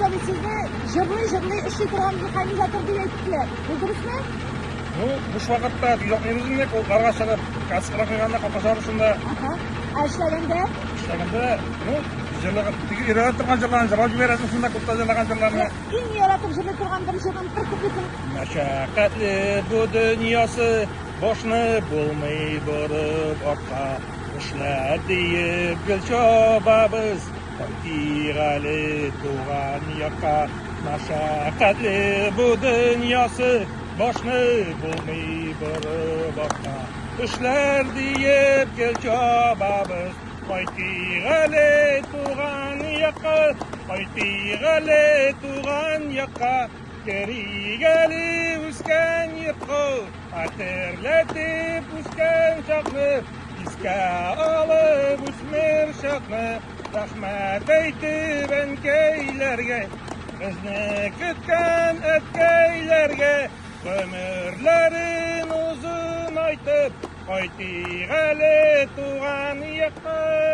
Менә бит сезне җырлый-җырлый эшли торган механизатор дип әйттеләр. Бу дөресме? Ну, буш вакытта йокмыйбыз инде, клубларга чыгып, каскалар куйганда катнашабыз шунда. Аһа. Ә эшләгәндә? Эшләгәндә, ну, җырлаган, теге өйрәнә торган җырларны җырлап җибәрәсең шунда, клубта җырлаган җырларны. Иң яратып җырлый торган бер җырың, бер куплетың. Мәшәкатьле бу дөньясы, башны булмый борып артка. Эшләр диеп гел чабабыз, кайтыйк әле туган якка. Мәшәкатьле бу дөньясы, башны булмый борып артка. Эшләр диеп гел чабабыз, кайтыйк әле туган якка. Кайтыйк әле туган якка, керик әле үскән йортка. Хәтерләтеп үскән чакны, искә алып үсмер чакны, рәхмәт әйтеп әнкәйләргә, безне көткән әткәйләргә, гомерләрен озын айтып, кайтыйк әле туган якка.